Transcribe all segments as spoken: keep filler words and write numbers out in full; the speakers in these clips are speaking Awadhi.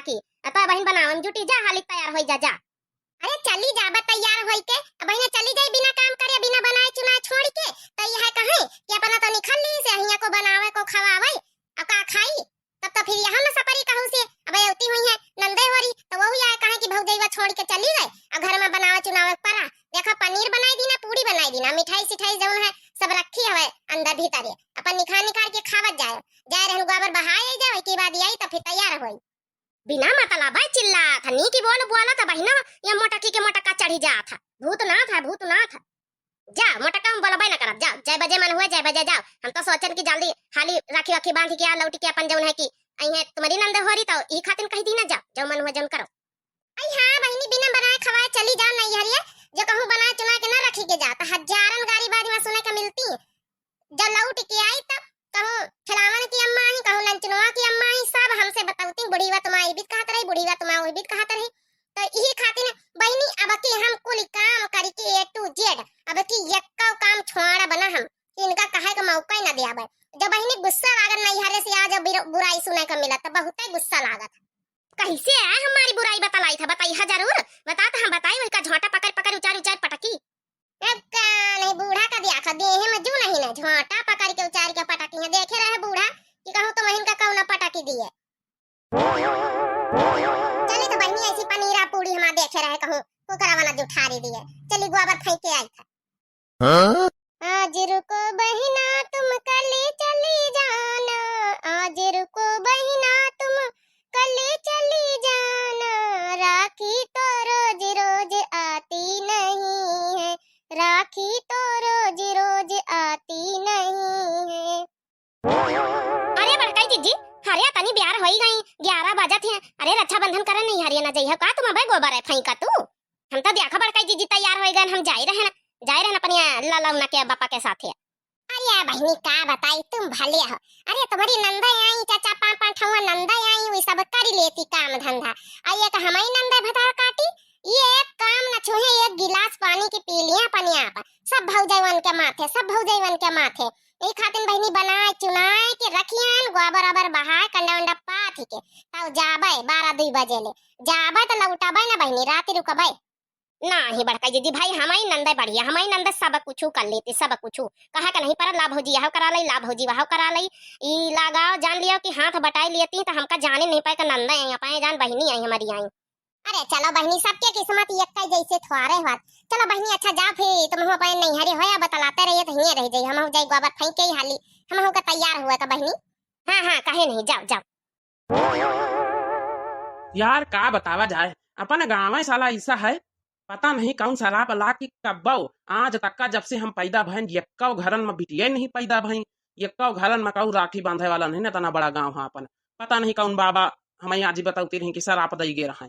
की। अतः बहिन बनावन जुटी जा, हाली तैयार होई जा, जा। अरे चली जाबे तैयार होई के, अब बहिने चली जाई बिना काम करे, बिना बनाए चुनाए छोड़ के, त ई है कहे कि अपना तो निकल ली से हियाँ को बनावे को खवावे, अब का खाई? तब तो फिर यहाँ में सपरी कहूँ से, अब अउती हुई है नंदे होरी, तो वहू आए कहे कि भौजैया छोड़ के चली गए, अब घर में बनावे चुनावे परा। देखा पनीर बनाई दीना, पूड़ी बनाई दीना, मिठाई सिठाई जौन है सब रखी हवे अंदर भीतर, अपन निखार निखार के खावत जाए। जाए रहन गोबर बहाए आई जाए, के बाद आई तो फिर तैयार होई। बिना मतलब है चिल्लात है, नीकी बोल बोलत है बहिना, ये मोटकी के मोटका चढ़ी जात है। भूतनाथ है, भूतनाथ है। जा, मोटका हम बोलबे न करब, जाओ, जय बजे मन हुए, जय बजे जाओ। हम तो सोचन कि जल्दी हाली राखी वाखी बांध के आ, लौट के अपन जौन है कि आई है तुम्हारी नंद होरी, तो ई खातिन कह दी ना, जाओ, जो मन हुए जौन करो। आई हाँ बहिनी, बिना बनाए खवाए चली जाओ नैहरिया, जो कहूँ बनाए चुनाए के ना रखी के जात, हजारन गारी बाजी में सुने के मिलती। जब लौट के आई तब कहूँ खिलावन की अम्मा आई, कहूँ नंचनवा की अम्मा आई, सब हमसे बतौती, बुढ़ीवा तुम्हारा ई बीत कहत रही, बुढ़ीवा तुम्हारा वही बीत कहत रही। तो यही खातिर बहिनी अब की हम कुल काम करके A to Z, अब की यक्का काम छोड़ा बना हम, कि इनका कहे का मौका ही ना दिया भाई। जब बहिनी गुस्सा लागत नैहरे से आ, जब बिर-, बुराई सुने का मिलत तो बहुत ही गुस्सा लागत। कैसे है हमारी बुराई बतलाई था, बताई है जरूर, बता तो हम बताई, वही का झोंटा पकड़ पकड़ उचार उचार पटकी। अब का नहीं बूढ़ा का दिया खा देहे में जू नहीं ना, झोंटा पकड़ के उचार के पटकी है। देखे रहे बूढ़ा कि कहूँ तो महीन का कौना पटकी दिए। चली तो बहिनी ऐसी पनीरा पूड़ी हमार देखे रहे कहूँ कुकरा वाला जुठारी दिए। चली गोबर फेंक के आई था। हाँ? आज रुको बहिना तुम कल चली जाना, आज रुको बहिना तुम कल चली जाना, राखी तो रोज रोज आती नहीं है, राखी तो रोज रोज आती नहीं है। अरे बड़काई जीजी, अरे तनी ब्यार होई गई, ग्यारह बजत है। अरे रक्षाबंधन करन नहीं हरिया ना जइहा का, तुम अबे गोबर है फेंका तू। हम तो देखा बड़काई जीजी तैयार होई गए, हम जाई रहे ना, जाई रहे ना अपनी ललौना के बापा के साथे। अरे बहिनी का बताई, तुम भले हो। अरे तुम्हारी नंदा आई, चाचा पाँच पाँच ठौआ नंदा आई, वे सब कर लेती काम धंधा। आ ये तो हमारी नंदा भतार काटी, ये एक काम न छुहे, एक गिलास पानी की पी लिया अपने आप। सब भौजाई वन के माथे, सब भौजाई वन के माथे। यही खातिर बहिनी बनाए चुनाए के रखियन, गोबर ओबर बहाए, कंडा उंडा पाथी के, तब जाबे बारह दुई बजे ले। जाबे तो लौटबे ना बहिनी, रात रुकबे। नाही बड़का जीजी भाई, हमारी नंदे बढ़िया, हमारी नंदे सब कुछ कर लेती, सब कुछ। कहा के नहीं परत, ला भौजी यह करा लई, ला भौजी वह करा लई। ई लगाओ, जान लियो कि हाथ बटाई लेती तो हमका जाने नहीं पाए कि नंदे आई, अपने जान बहिनी आई हमारी आई। अरे चलो बहिनी, सबके किस्मत यक्का जैसे थोड़े होत। चलो बहिनी, अच्छा जाओ फिर, तुम हो अपने नैहरे होया बतलाते रहिए तो हिये रह जाई, हम हो जाई गोबर फेंक के ही हाली, हम हो के तैयार हुए का बहिनी। हाँ हाँ, काहे नहीं, जाओ जाओ। यार का बतावा जाए, अपन गाँव साला ऐसा है, पता नहीं कौन सराप लाग कि कब्बो आज तक का जब से हम पैदा भइन, यक्को घरन में बिटिया नहीं पैदा भइन, यक्को घरन में कऊ राखी बांधे वाला नहीं ना, तना बड़ा गाँव है अपन। पता नहीं कौन बाबा हमें आज ही बतौती रही कि सराप दई गे रहे।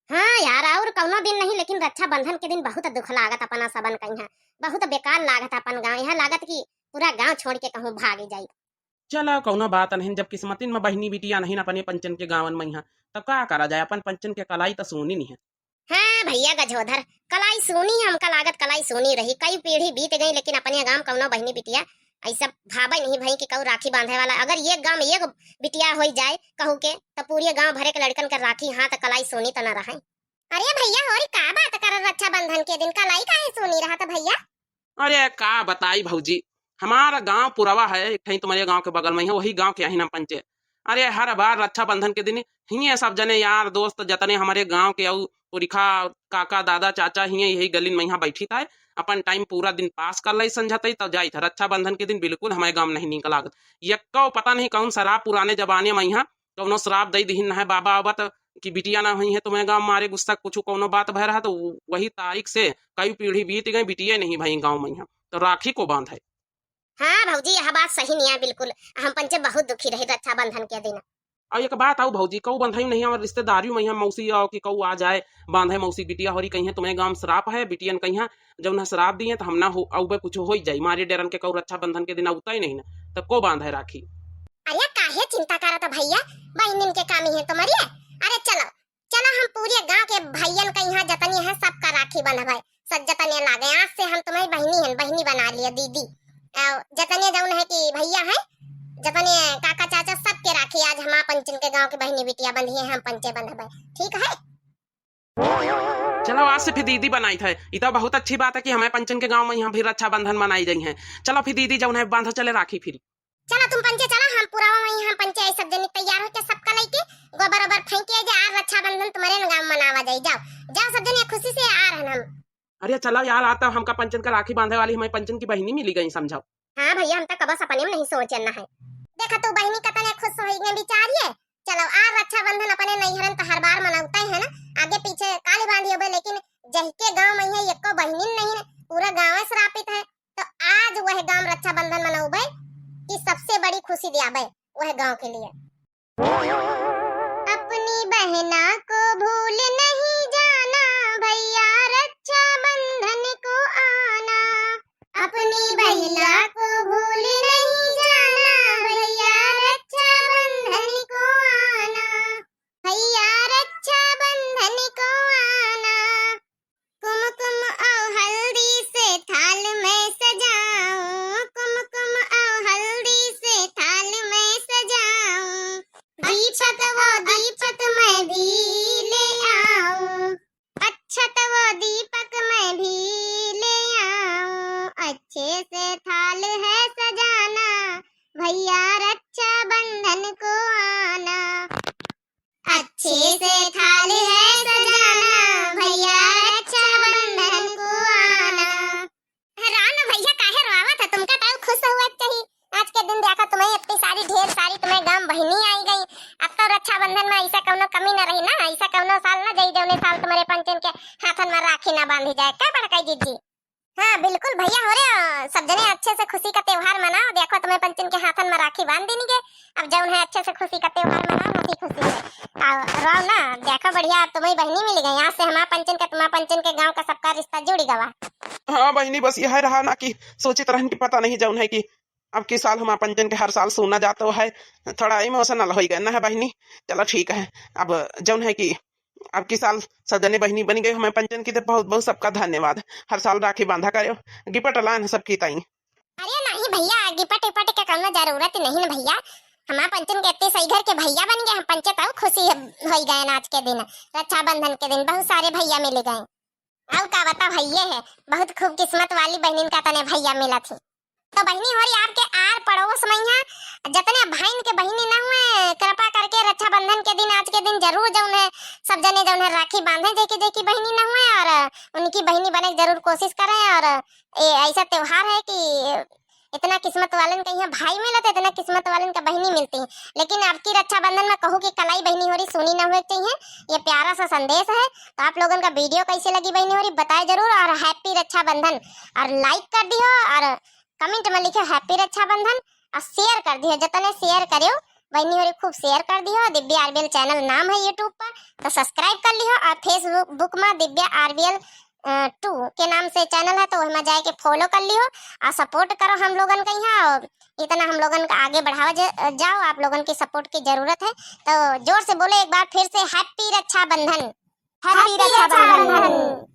हाँ यार, और कौनो दिन नहीं, लेकिन रक्षाबंधन के दिन बहुत दुख लागत अपना सबन का यहाँ, बहुत बेकार लागत अपन गाँव। यहाँ लागत कि पूरा गाँव छोड़ के कहूँ भाग जाई। चला, कौनो बात नहीं, जब किस्मतिन में बहिनी बिटिया नहीं ना अपने पंचन के गाँवन में यहाँ, तब का करा जाए, अपन पंचन के कलाई तो सूनी नहीं है। हाँ भैया गजोधर, कलाई सूनी है, हमका लागत कलाई सूनी रही। कई पीढ़ी बीत गई, लेकिन अपने गाँव कौनो बहिनी बिटिया ऐसा भावे नहीं भाई कि कहू राखी बांधे वाला। अगर ये गाँव में एक बिटिया होई जाए कहू के, तो पूरे गाँव भरे के लड़कन के राखी, हाँ, तो कलाई सूनी तो न रहे। अरे भैया, होरी का बात कर, रक्षाबंधन के दिन कलाई काहे सूनी रहत भैया? अरे का बताई भौजी, हमारा गांव पुरवा है, एक ठई तुम्हारे गांव के बगल में ही है, वही गांव के यही नाम पंचे। अरे हर बार रक्षाबंधन के दिन हिये सब जने यार दोस्त जतने हमारे गांव के अउ पुरखा काका दादा चाचा हिये यही गलिन में यहाँ बैठी था, अपन टाइम पूरा दिन पास कर लाई संझा तई तब जाई था। रक्षाबंधन के दिन बिल्कुल हमारे गांव में नहीं निकल लागत। यक्को पता नहीं कौन सराप पुराने जमाने में यहाँ कौनो श्राप दई दिहिन है बाबा आवत कि बिटिया ना हुई है तुम्हें गाँव मारे गुस्सा कुछ कौनो बात भय रहा, तो वही तारीख से कई पीढ़ी बीत गई, बिटिया नहीं भाई गाँव में यहाँ, तो राखी को बांध है। हाँ भौजी, यह बात सही नहीं है बिल्कुल। हम पंचे बहुत दुखी रहे रक्षाबंधन के दिन। और एक बात आऊ भौजी, कऊ बंधाई नहीं हमारे रिश्तेदारी में यहाँ मौसी आओ कि कऊ आ जाए बांधे, मौसी बिटिया होरी कहीं तुम्हें गाँव श्राप है, बिटियन कहीं जौन है श्राप दिए तो हम ना हो अउबे कुछ हो ही जाई, मारे डेरन के कऊ रक्षाबंधन के दिन अउता ही नहीं ना, तब को बांध है राखी। अरे काहे चिंता करत भैया, बहनिन के कमी है तुम्हारी। अरे चलो, चलो हम पूरे गांव के भैयन के यहाँ जतनी है सबका राखी बंधबे। सब जतने लागे, आज से हम तुम्हारी बहनी हैं, बहनी बना लिए दीदी। और जतने जौन है कि भैया है, जतने काका चाचा सबके राखी आज हमार पंचन के गाँव के बहिनी बिटिया बंधिए, हम पंचे बंधबे, ठीक है? चलो आज से फिर दीदी बनाइत है, ई तो बहुत अच्छी बात है कि हमारे पंचन के गाँव में यहाँ फिर रक्षाबंधन मनाई रही है। चलो फिर दीदी जौन है बांधो चले राखी फिर। चलो तुम पंचे चलो, हम पूरा वहीं हम पंचे आई सब जनी तैयार होके सबका लेके गोबर ओबर फेंक के जे आज रक्षाबंधन तुम्हारे न गाँव मनावा जाई। जाओ जाओ सब जनी खुशी से आ रहन हम। अरे चलो यार, आज तो हमका पंचन का राखी बांधे वाली हमारे पंचन की बहिनी मिली गई, समझाओ। हाँ भैया, हम तो कबो सपने में नहीं सोचन है। देखा तू बहिनी कतने खुश होई गई बिचारिये। चलो आ रक्षाबंधन अपने नैहरन तो हर बार मनौते है ना, आगे पीछे काली बांधी होबे, लेकिन जहिके गाँव में है एको बहिनिन नहीं, पूरा गाँव श्रापित है। तो आज वह गाँव रक्षाबंधन मनौबे कि सबसे बड़ी खुशी दियाबे वह गाँव के लिए। अपनी बहना को भूल नहीं जाना, भैया रक्षाबंधन को आना। अपनी बहना को भूल नहीं जाना, भैया रक्षाबंधन को आना। भैया रक्षाबंधन को आना। कुमकुम और हल्दी से थाल मैं सजाऊं, कुमकुम और हल्दी से थाल मैं सजाऊं। दीपक वो दीपक मैं भी ले आऊं, अक्षत वो दीपक मैं भी ले आऊं। अच्छे से थाल है सजाना, भैया रक्षाबंधन को आना। अच्छे से थाल है सजाना, भैया रक्षाबंधन को आना। राम भैया काहे रोआवत है, तुमका तो खुश हुआ चाहिए। आज के दिन देखा तुम्हें इतनी सारी ढेर सारी तुम्हें गांव बहिनी आई गई। अब तो रक्षाबंधन में ऐसा कौनो कमी न रही ना, ऐसा कौनो साल ना जाई जौने साल तुम्हारे पंचन के हाथन में राखी ना बांधी जाए। का बड़काई जीजी? हाँ बिल्कुल भैया हो रे, सब जने अच्छे से खुशी का त्योहार मनाओ। देखो तुम्हें पंचन के हाथन में राखी बांध देनी के, अब जौन है अच्छे से खुशी का त्योहार मनाओ हंसी खुशी से। और रहो ना, देखो बढ़िया अब तुम्हें बहिनी मिल गई, आज से हमार पंचन का तुम्हार पंचन के गांव का सबका रिश्ता जुड़ी गवा। हाँ बहिनी, बस यह रहा ना कि सोचित रहन कि पता नहीं जौन है कि अब की साल हमार पंचन के हर साल सुना जातो है, थोड़ा इमोशनल हो गए ना है बहिनी। चलो ठीक है, अब जौन है कि अब की साल सब जने बहिनी बनी गई हमें पंचन की, तो बहुत बहुत सबका धन्यवाद। हर साल राखी बांधा करो, गिफ्ट लान सबकी ताई। अरे नहीं भैया, गिफ्ट इपट के कौनो जरूरत नहीं न भैया। हमार पंचन के इतने सही घर के भैया बन गए, हम पंचे तो खुशी हो गए आज के दिन, रक्षाबंधन के दिन बहुत सारे भैया मिल गए। और का बता भैया है, बहुत खूब किस्मत वाली बहनिन का तने भैया मिला थी। तो बहिनी होरी आपके आर पड़ोस में यहाँ जतने भाइन के बहिनी ना हुए, कृपा करके रक्षाबंधन के दिन, आज के दिन जरूर जौन है सब जने जौन है राखी बांधे जेकी जेकी बहिनी ना हुए और उनकी बहिनी बने के जरूर कोशिश करें। और ये ऐसा त्योहार है कि इतना किस्मत वालन के यहाँ भाई मिलत, इतना किस्मत वालन के बहिनी मिलती है। लेकिन आपकी रक्षाबंधन में कहूँ कि कलाई बहिनी होरी सुनी ना हुए के चाहिए। ये प्यारा सा संदेश है। तो आप लोगन का वीडियो कैसे लगी बहिनी होरी बताए जरूर और हैप्पी रक्षाबंधन और लाइक कर दियो और कमेंट में लिखो हैप्पी रक्षाबंधन और शेयर कर दियो, जतने शेयर करियो बहिनी होरी खूब शेयर कर दियो। दिव्या आरबीएल चैनल नाम है YouTube पर, तो सब्सक्राइब कर लियो और Facebook में दिव्या आरबीएल टू के नाम से चैनल है, तो वहमा जाए के फॉलो कर लियो और सपोर्ट करो हम लोगन का यहाँ और इतना हम लोगन का आगे बढ़ावा ज-, जाओ, आप लोगन की सपोर्ट की जरूरत है। तो जोर से बोलो एक बार फिर से, हैप्पी रक्षाबंधन। हैप्पी रक्षाबंधन।